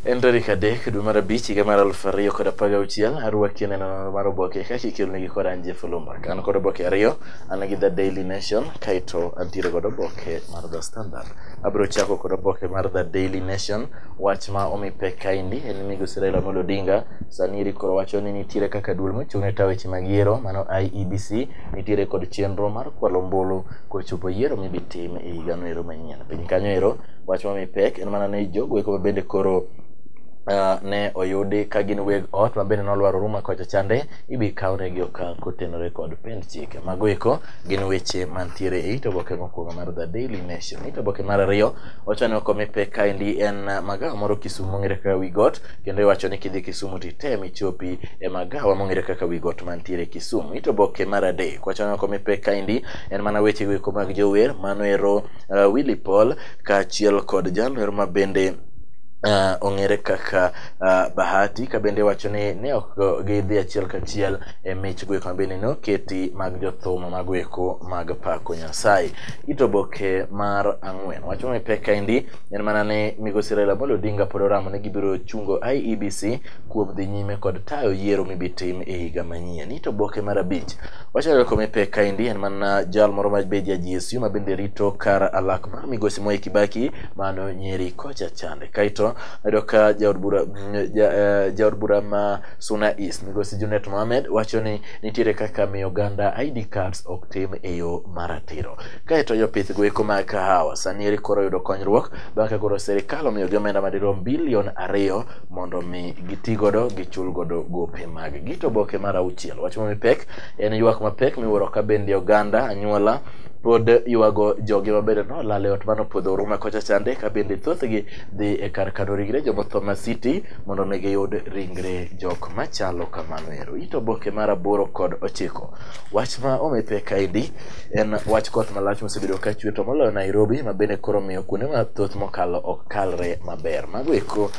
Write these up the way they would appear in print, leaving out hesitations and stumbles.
En tarik 3 dwe mar 5 higa mar 2016 arwaki e neno mar oboke kaka ikelonegi kod an Jeff Olumba. An kod oboke ariyo, an gi The Daily Nation kaeto antiere kod oboke mar The Standard. Abiro chako kod oboke mar The Daily Nation. Wach ma omi pek kaendi en migosi Raila Amolo Odinga sani eri koro wacho ni nitiere kaka duol mochung' ne tayo weche mag yiero mano IEBC nitiere kod chenro mar kwalo ombulu kochopo yiero mibi tim e higano ero manyien. Piny kanyo ero wach ma omi pek en mana ni jogo eko ma bende koro ne oyudi ka gin weg ot ma bende nolwaro Ruma kocha chande ibi kawnegi okang' kotenore kod pend chike. Mago eko gin weche mantiere e it oboke mokwongo mar The Daily Nation. It oboke mar ariyo wacho ni ok omi pek kaendi en magawa moro Kisumu mong'ere kaka Wigot kendo iwacho ni kidhi Kisumu titem ichopi e magawa mong'ere kaka Wigot mantiere Kisumu. It oboke mar adek wacho ni ok omi pek kaendi en mana weche go eko mag jower mano ero Willy Paul kaachiel kod jalno ero ma bende ong'ere kaka Bahati ka bende wacho ni ne ok gidhi achiel kachiel e mich go eko mabende noketi mag jothum mago eko mag pako Nyasaye. It oboke mar ang'wen wacho ni pek kaendi en mana ni migosi Raila Amolo Odinga pod oramo ni gibiro chungo IEBC kuom dhi nyime kod tayo yiero mibitim e higa manyien. It oboke mar abich wacho ni komi pek kaendi en mana jal moro ma be ja GSU ma bende rito kar alak mar migosi Mwai Kibaki mano Nyeri kocha chande. Kaeto ayudo ka jaod bura ma Suna East migosi Junet Mohamed wacho ni nitiere kaka miyo oganda ID cards ok tim e yo maratiro. Kaeto jopith go eko mag kahawa sani eri koro yudo konyruok bang' ka koro sirikal omiyogi omenda madirom bilion 2 mondo mi giti godo gichul godo gope mag gi. To oboke mar auchiel wach momi pek en ywak mapek miwuoro ka bende oganda anyuola pod ywago jogi mabende nolal e ot manopodho Huruma kocha chande ka bende thothgi dhi e kar kano ringre jomotho ma City mondo mi giyud ringre jok machalo kamano ero. It oboke mar 8 kod 9 wach ma omi pek kaendi en wach koth malach mosebedo ka chwe to moloyo Nairobi ma bende koro miyo kuonde mathoth mokalo ok kalre maber. Mago eko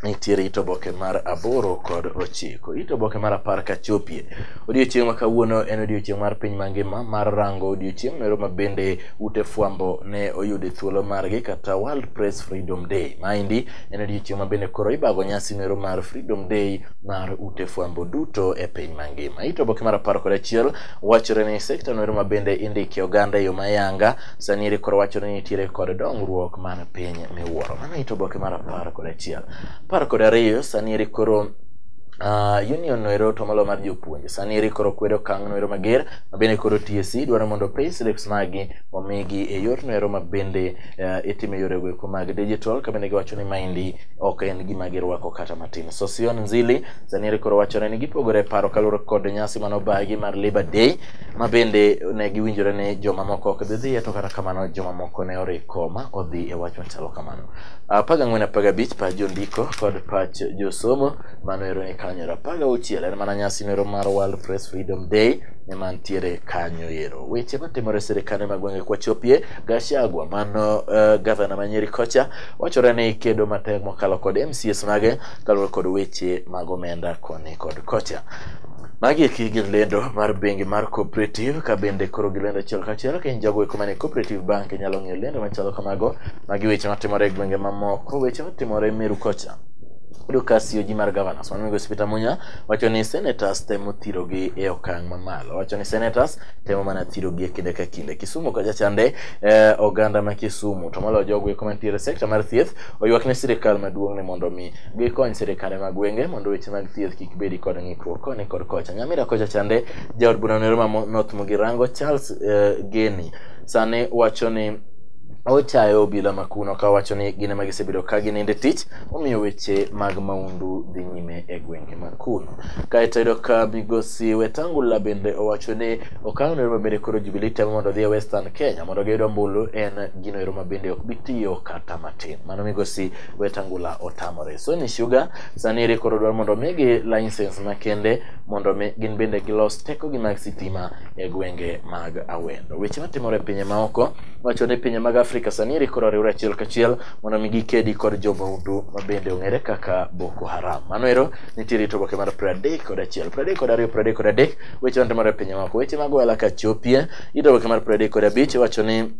nitiere it oboke mar 8 kod 9. It oboke mar 10 kachopie. Odiochieng' ma kawuono en odiochieng' mar piny mangima mar rango odiochieng' mero ma bende ute fwambo ne oyude thuolo margi kata World Press Freedom Day. Maendi en odiochieng' ma bende koro ibago nyasi mero mar Freedom Day mar ute fwambo duto e piny mangima. It oboke mar 11 wachore ni sekta mero ma bende indike oganda e yo mayanga sani eri koro wachore ni nitiere kod dongruok mar piny miwuoro. Mano it oboke mar 11. 12 sani eri koro union noero to malo mar jopuonj sani eri koro kwedo okang' noero mager mabende koro TSC dwaro mondo pay slips magi omigi e yor noero mabende itime yore go eko mag digital ka bende giwacho ni maendi ok en gima girwako kata matin. Sosion Nzili sani eri koro wachore ni gipogore paro kaluwore kod nyasi manobagi mar Labor Day mabende ne giwinjore ni joma moko ok dhi dhiye to kata kamano joma moko ne oriko ma odhi e wach machalo kamano. 14 15 pach jondiko kod pach josomo mano ero ni kanyo. 16 en mana nyasi mero mar World Press Freedom Day emantiere kanyo ero. Weche matimore e sirikande mag gwenge kwachopie Gachagua mano gavana ma Nyeri kocha wachore ni kedo matek mokalo kod MCS mage kaluwore kod weche mag omenda koni kod kocha. Magi eki gin lendo mar bengi mar Cooperative ka bende koro gilendo achiel kachiel ka in jago eko mane Cooperative Bank inyalo ng'iyo lendo machalo kamago. Magi weche matimore e gwenge mamoko, weche matimore Meru kocha. Yudo ka COG mar governors mano migosi Peter Munya wacho ni senators temo thirogi e okang' mamalo. Wacho ni senators temo mana thirogi e kinde ka kinde. Kisumu kocha chande oganda ma Kisumu to moloyo jogo eko mantiere e sekta mar thieth oywak ne sirikal maduong' ni mondo mi gikony sirikande mag gwenge mondo weche mag thieth kik bedi kod ng'ikruok koni kod kocha. Nyamira kocha chande jaod bura noero ma North Mugirango Charles Geni sani wacho ni ochayo obila makuno ka wacho ni gin ema gisebedo ka ginindo e tich omiyo weche mag maundu dhi nyime e gwenge makuno. Kaeto yudo ka migosi Wetangula bende owacho ni okang' noero mabende koro Jubilee temo mondo odhi e Western Kenya mondo giyud ombulu en gino ero mabende ok bi tiyo kata matin. Mano migosi Wetangula otamore. Sony Sugar sani eri koro dwaro mondo omigi license makende mondo mi gin bende gilos tekogi mag sitima e gwenge mag Awendo. Weche matimore e pinje maoko wacho ni pinje mag Afrika sani eri koro oriwre achiel kachiel mondo mi gikedi kod jomahundu mabende ong'ere kaka Boko Haram. Mano ero nitiere it oboke mar 31, 32, 33 weche matimore e pinje maoko. Weche mag ohala kachopie it oboke mar 35 wacho ni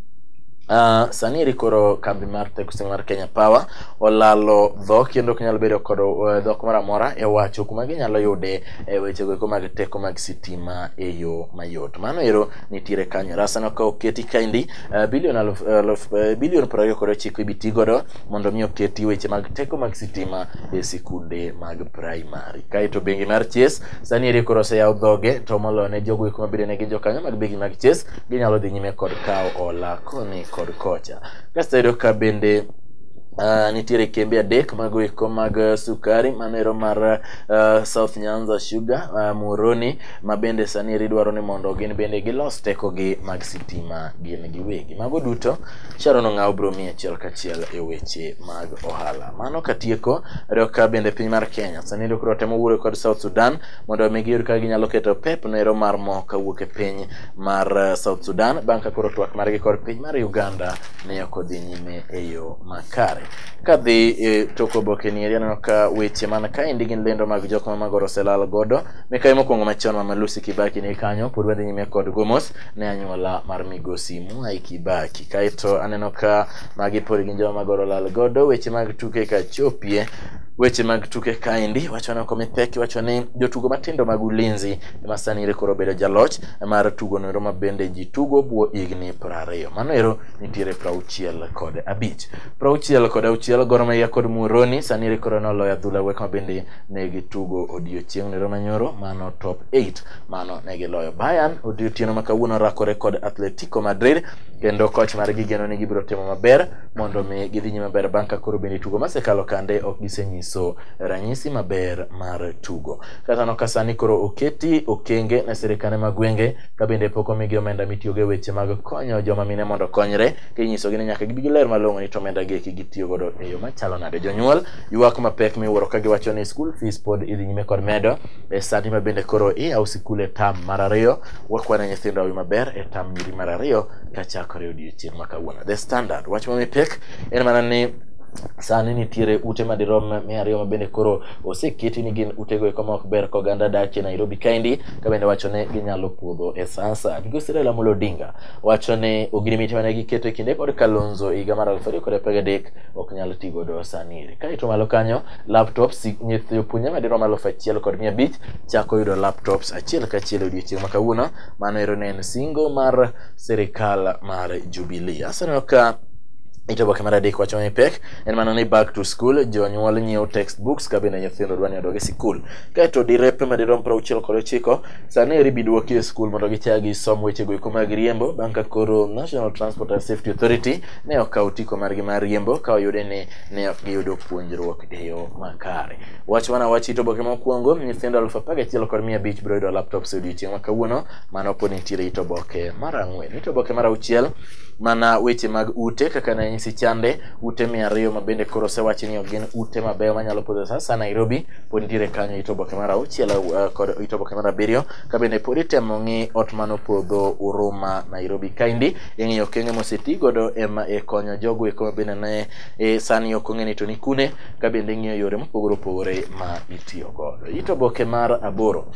Sani eri koro kambi mar teko stima mar Kenya Power olalo dhok kendo ok nyal bedo kod dhok moro amora e wacho kuma ginyalo yude e wechego eko mag teko mag sitima e yo mayot. Mano ero nitiere kanyo. Rasano ka oketi kaendi bilion aluf, aluf, bilion 29 ibi ti godo mondo mi oketi weche mag teko mag sitima e sikunde mag primary. Kaeto bengi mar Chase sani eri koro oseyawo dhoge to moloyo ne jogo eko mabende ne gin jokanyo mag bengi mag Chase ginyalo dhi nyime kod kawo hola koni kod kocha. Kasto iyudo ka bende nitiere kembe adek mago eko mag sukari mano ero mar South Nyanza Sugar, Muhoroni ma bende sani eri dwaro ni mondo gin bende gilos tekogi mag sitima gin giwegi. Mago duto Sharon Ong'aw biro miyi achiel kachiel e weche mag ohala. Mano katieko, iyudo ka bende piny mar Kenya sani eri koro temo wuoyo kod South Sudan mondo mi giyud kaka ginyalo keto pep noero mar mo kawuok e piny mar South Sudan bang' ka koro twak margi kod piny mar Uganda ne ok odhi nyime e yo makare. Kadhi e tok oboke ni eri aneno ka weche man kaendi gin lendo mag jok ma magoro oselal godo. Mikayi mokwongo machon Mama Lucy Kibaki ni kanyo pod wadhi nyime kod gomos ne anyuola mar migosi Mwai Kibaki. Kaeto aneno ka magi pod gin joma magoro olal godo. Weche mag tuke kachopie weche mag tuke kaendi wacho ni komipek wacho ni jotugo matindo mag Ulinzi ema sani ere koro obedo jaloch mar tugo noero ma bende ji tugo bwo higni 20. Mano ero nitiere 65. 66 Gor Mahia kod Muhoroni sani ere koro noloyo adhula wek ma bende ne gitugo odiochieng' noero manyoro mano top 8 mano ne giloyo. Bayern odiotieno ma kawuono rakore kod Atletico Madrid kendo koch margi geno ni gibiro timo maber mondo mi gidhi nyime maber bang' ka koro bende tugo masekalo kande ok gisenyiso ranyisi maber mar tugo. Kata no ka sani koro oketi okenge ne sirikande mag gwenge ka bende pok omigi omenda mitiyogo e weche mag konyo joma mine mondo okonyre kinyisogi ni nyaka gibi giler malong'o ni to omenda gi eki gitiyo godo e yo machalo nade. Jonyuol ywak mapek miwuoro ka giwacho ni school fees pod idhi nyime kod medo e sani ma bende koro iyawo sikul e tam mar ariyo wakwane nyithindo awi maber e tam nyiri mar ariyo kachakore odiochieng' ma kawuono. The Standard wach ma mipek en mana ni sani nitiere ute madirom 200 ma bende koro oseketi ni gin utego eko ma ok ber ka oganda dakie Nairobi kaendi ka bende wacho ni ginyalo podho e sa asaya. Migosi Raila Amolo Odinga wacho ni ogirimiti mane giketo e kinde kod Kalonzo e higa mar 2013 ok nyal ti godo sani eri. Kaeto malo kanyo laptops nyithi jopuonjre madirom 1500 chako yudo laptops achiel kachiel e odiochieng' ma kawuono. Mano ero ne en singo mar sirikal mar Jubilee. Aseneno ka ito oboke mar adek wacho mipek en mana ni back to school jonyuol nyiewo textbooks ka bende nyithindo dwa ni odog e sikul. Kaeto direpe madirom 69 sani eri bi duoki e skul mondo gichak gisom wechego eko mag riembo bang' ka koro National Transport and Safety Authority ne okawo otiko margi mar riembo ka oyude ni ne ok giyudo puonjruok e yo makare. Wach mana wach ito oboke mokwongo nyithindo 11,500 biro yudo laptops e odiochieng' ma kawuono mano pod nitiere ito oboke mar ang'wen. Ito oboke mar auchiel mana weche mag ute kaka ne nyisi chande ute 200 ma bende koro osewachi ni ok gin ute mabeyo manyalo podho sasa Nairobi pod nitiere kanyo ito oboke mar auchiel kod ito oboke mar abiriyo ka bende pod itemo ng'i ot manopodho Huruma Nairobi kaendi ing'iyo okenge moseti godo ema e konyo jogo eko ma bende ne sani ok ong'e ni to ni kune ka bende ing'iyo yore mopogore opogore ma itiyo godo. Ito oboke mar aboro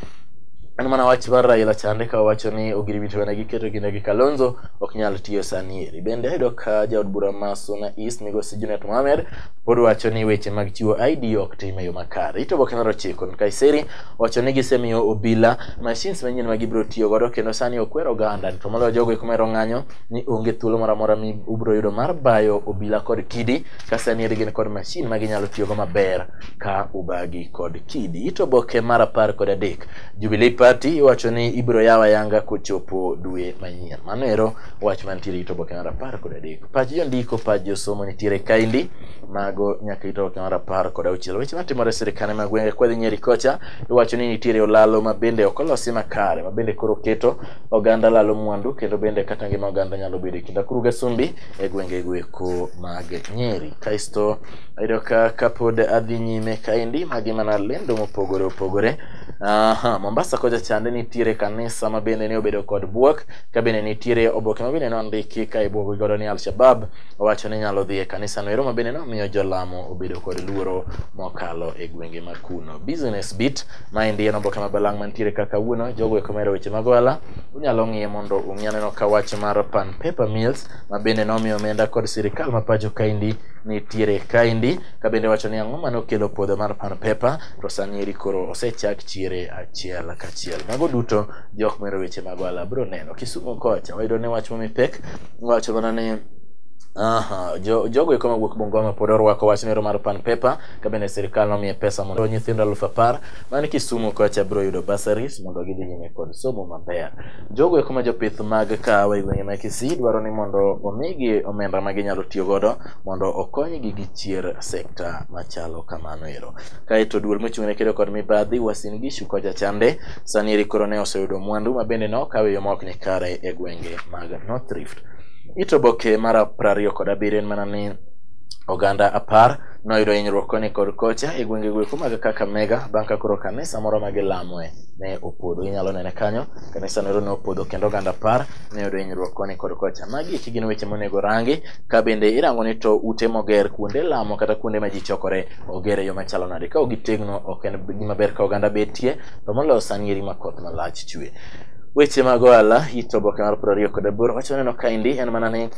en mana wach mar Raila chande ka owacho ni ogirimiti mane giketo kinde gi Kalonzo ok nyal tiyo sani eri. Bende ayudo ka jaod bura ma Suna East migosi Junet Mohamed pod wacho ni weche mag chiwo ID ok tim e yo makare. Ito oboke mar ochiko Nkaiseri wacho ni gisemiyo obila machines manyien ma gibiro tiyo godo kendo sani okwero oganda to moloyo jogo eko mahero ng'anyo ni onge thuolo moro amora mi ubiro yudo mar bayo obila kod kidi ka sani eri gin kod machine ma ginyalo tiyogo maber ka ubagi kod kidi. Ito oboke mar 13 Jubilee Party iwacho ni ibiro yaw ayanga kochopo dwe manyien. Mano ero wach mantiere ito oboke mar 13. Pach jondiko, pach josomo nitiere kaendi mago nyaka ito oboke mar 16. Weche matimore e sirikande mag gwenge kwadhi Nyeri kocha iwacho ni nitiere olalo ma bende ok olosi makare ma bende koro keto oganda lalo mwandu kendo bende kata ngima oganda nyalo bedo e kind akuru gasumbi e gwenge goeko mag Nyeri. Kaeto ayudo ka kapod adhi nyime kaendi magi mana lendo mopogore opogore. Mombasa kocha chande nitiere kanisa ma bende ne obedo kod buok, ka bende nitiere oboke ma bende nondiki ka ibuogo godo ni Al-Shabaab owacho ni nyalo dhi e kanisa no ero ma bende nomiyo jolamo obedo kod luoro mokalo e gwenge ma kuno. Business Beat maendi en oboke ma balang' mantiere kaka kawuono, jogo eko mahero weche mag ohala unyalo ng'iye mondo ung'i. Aneno ka wach mar Pan Paper Mills ma bende nomiyo omenda kod sirikal ma pacho kaendi nitiere kaendi, ka bende wacho ni ang'o mane okelo podho mar Pan Paper to sani eri koro osechak chiere achiel kachiel. Mago duto jok mohero weche mag ohala biro neno. Kisumu kocha wayudo ni wach momi pek wacho mana ni jogo eko mawuok Bungoma pod orwako wach nero mar Pan Paper, ka bende sirikal nomiye pesa mondo nyithindo 10,000 man Kisumu kocha biro yudo bursaries mondo gidhi nyime kod somo maber. Jogo eko ma jopith mag kahawa e gwenge ma Kisii dwaro ni mondo omigi omenda ma ginyalo tiyo godo mondo okonygi gi chier sekta machalo kamano ero. Kaeto duol mochung' ne kedo kod mibadhi Uasin Gishu kocha chande sani eri koro ne oseyudo mwandu ma bende nokaw e yo ma ok ni kare e gwenge mag North Rift. Ito oboke mar 27 en mana ni oganda 10 noyudo hinyruok koni kod kocha e gwenge goeko mag Kakamega bang' ka koro kanisa moro ma gilamoe ne opodho. Inyalo nene kanyo, kanisa no ne opodho kendo oganda 10 ne oyudo hinyruok koni kod kocha. Magi eki gin weche monego rangi, ka bende irango ni to ute moger kuonde lamo kata kuonde ma ji chokore oger e yo machalo nade. Ka ok gitegno ok en gima ber ka oganda betie, to moloyo sani eri ma koth malach chwe. Weche mag ohala, ito oboke mar 28 wacho neno kaendi en mana ni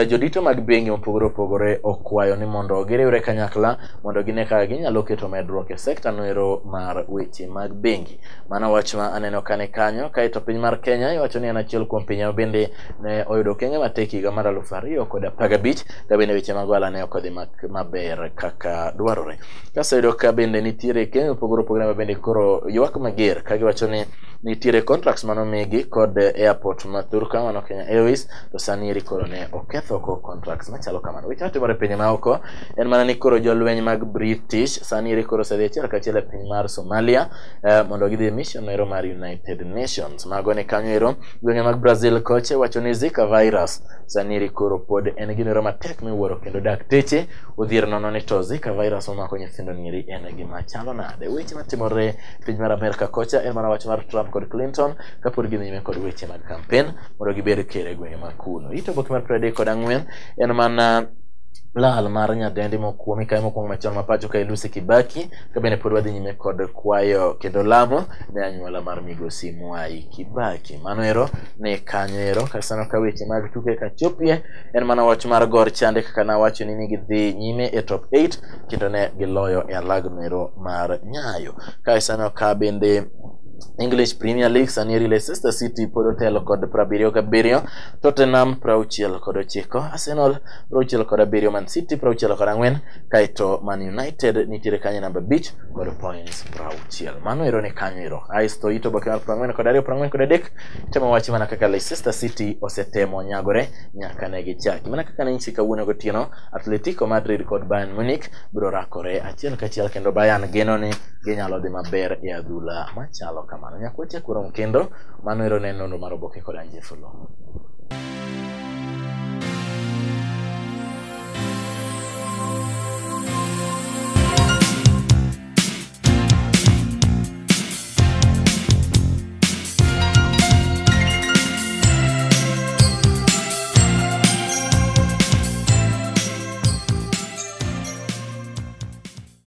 jodito mag bengi mopogore opogore okwayo ni mondo giriwre kanyakla mondo gine kaka ginyalo keto medruok e sekta noero mar weche mag bengi. Mano wach ma aneno kane kanyo. Kaeto piny mar Kenya iwacho ni en achiel kuom pinje ma bende ne oyudo okenge matek higa mar 2015 ka bende weche mag ohala ne ok odhi maber kaka dwarore. Kaseyudo ka bende nitiere kembe mopogore opogore ma bende koro ywak mager ka giwacho ni nitiere contracts manomigi kod airport ma Turkana mano Kenya Airways to sani eri koro ne oketho oko contracts machalo kamano. Weche matimore e pinje maoko en mana ni koro jolweny mag British sani eri koro osedhi achiel kachiel e piny mar Somalia mondo gidhi e mission ero mar United Nations. Mago ni kanyo ero. Gwenge mag Brazil koche wacho ni Zika virus sani eri koro pod en gimoro matek miwuoro kendo dakteche odhier nono ni to Zika virus momako nyithindo nieri en gima chalo nade. Weche matimore piny mar Amerka kocha en mana wach mar Trump kod Clinton kapod gidhi nyime kod weche mag campaign mondo gibed ker e gwenge ma kuno. Ito oboke mar 34 en mana lal mar nyadendi mokwongo mikayi mokwongo machon ma pacho kae Lucy Kibaki ka bende pod wadhi nyime kod kwayo kendo lamo ne anyuola mar migosi Mwai Kibaki. Mano ero ne kanyo ero. Kasano ka weche mag tuke kachopie en mana wach mar Gor chande kaka nawacho ni gidhi nyime e top 8 kendo ne giloyo e alagno ero mar Nyayo. Kaesano ka bende English Premier League sani eri Leicester City pod otelo kod 77, Tottenham 69, Arsenal 67, Man City 64, kaeto Man United nitiere kanyo namba 5 kod points 60. Mano ero ni kanyo ero. Aeto ito oboke mar 42, 43 temo wachi mana kaka Leicester City osetemo nyagore nyaka ne gichaki. Mana kaka ne nyisi kawuono gotieno, Atletico Madrid kod Bayern Munich biro rakore achiel kachiel kendo Bayern geno ni ginyalo dhi maber e adhula machalo kamano. Nyaka wachak warom kendo, mano ero ne nonro mar oboke kod Anjefulo.